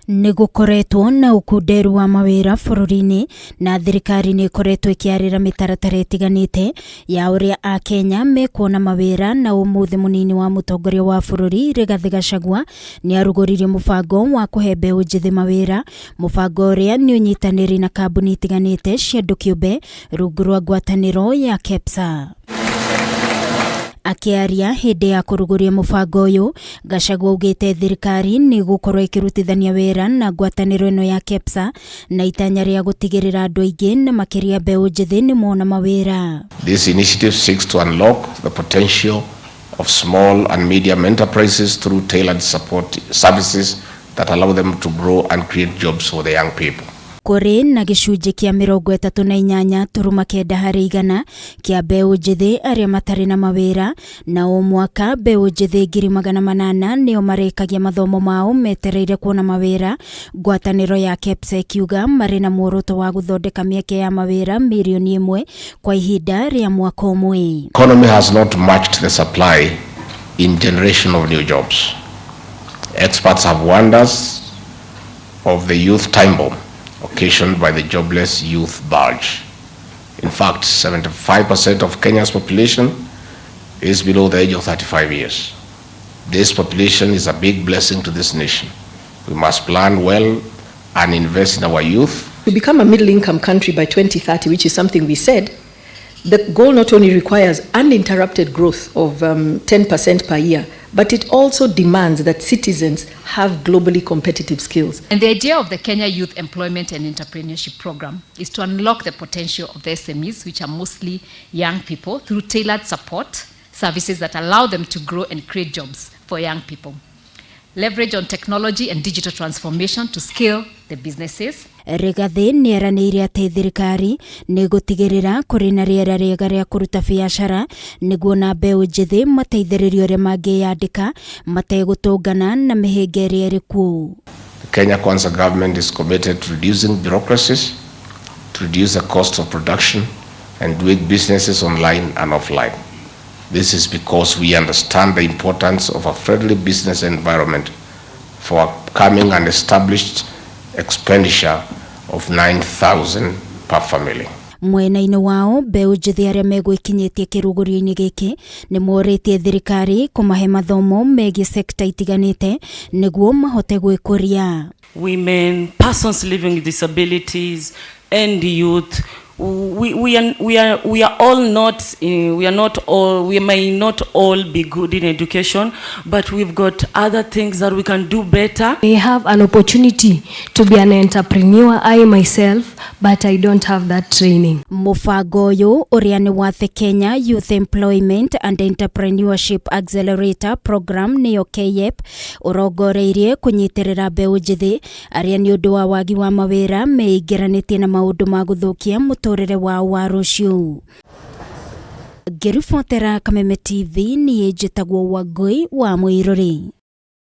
Nĩ gũkoretwo na ũkunderu wa mawĩra bũrũri-inĩ na thirikari nĩ ĩkoretwo ĩkĩarĩra mĩtaratara ĩtiganĩte ya ũrĩa Akenya mekuona mawĩra na ũmũthĩ mũnini wa mũtongoria wa bũrũri Rigathĩ Gachagua nĩ arugũririe mũbango wa kũhe mbeũ njĩthĩ mawĩra. Mũbango ũrĩa nĩ ũnyitanĩri na kambuni itiganĩte cia andũ kĩũmbe rungu rwa ngwatanĩro ya KEPSA. Akĩaria hĩndĩ ya kũrugũria mũbango ũyũ, Gachagua augĩte thirikari nĩ ĩgũkorwo ĩkĩrutithania wĩra na ngwatanĩro ĩno ya KEPSA na itanya rĩa gũtigĩrĩra andũ aingĩ na makĩria mbeũ njĩthĩ nĩ mona mawĩra. This initiative seeks to unlock the potential of small and medium enterprises through tailored support services that allow them to grow and create jobs for the young people. Kũrĩ na gĩcunjĩ kĩa 38.9% kĩa mbeũ njĩthĩ arĩa matarĩ na mawĩra na o mwaka mbeũ njĩthĩ 800,000 nĩo marĩkagia mathomo mao metereire kuona mawĩra. Ngwatanĩro ya KEPSA ĩkiuga marĩ na muoroto wa gũthondeka mĩeke ya mawĩra 1 mirioni kwa ihinda rĩa mwaka ũmwe. Economy has not matched the supply in generation of new jobs. Experts have warned us of the youth time bomb occasioned by the jobless youth bulge. In fact, 75% of Kenya's population is below the age of 35 years. This population is a big blessing to this nation. We must plan well and invest in our youth. To become a middle income country by 2030, which is something we said, the goal not only requires uninterrupted growth of 10% per year, but it also demands that citizens have globally competitive skills. And the idea of the Kenya Youth Employment and Entrepreneurship Program is to unlock the potential of the SMEs, which are mostly young people, through tailored support services that allow them to grow and create jobs for young people. Leverage on technology and digital transformation to scale the businesses. Rigathi nĩ eranĩire atĩ thirikari nĩ gũtigĩrĩra kũrĩ na rĩera rĩega rĩa kũruta biacara nĩguo na mbeũ njĩthĩ mateithĩrĩrio ũrĩa mangĩyandĩka mategũtũngana na mĩhĩnga ĩrĩa ĩrĩ kuo. The Kenya Kwanza government is committed to reducing bureaucracies, to reduce the cost of production, and doing businesses online and offline. This is because we understand the importance of a friendly business environment for upcoming and established expenditure of 9,000 per family. Mwena-inĩ wao, mbeũ njĩthĩ arĩa megwĩkinyĩtie kĩrugũrio-inĩ gĩkĩ nĩ morĩtie thirikari kũmahe mathomo megiĩ sekta itiganĩte nĩguo mahote gwĩkũria. Women, persons living with disabilities, and youth. We are all not, we are not all, we may not all be good in education, but we've got other things that we can do better. I have an opportunity to be an entrepreneur, I myself, but I don't have that training. Mũbango ũyũ ũrĩa nĩ wa The Kenya Youth Employment and Entrepreneurship Accelerator Program, nĩyo KYEP, ũrongoreirie kũnyitĩrĩra mbeũ njĩthĩ arĩa nĩ ũndũ wa wagi wa mawĩra meingĩranĩtie na maũndũ ma gũthũkia mũtũrĩre wao wa rũciũ. Ngĩribotera Kameme TV, niĩ njĩtagwo Wangũi wa Mũirũrĩ.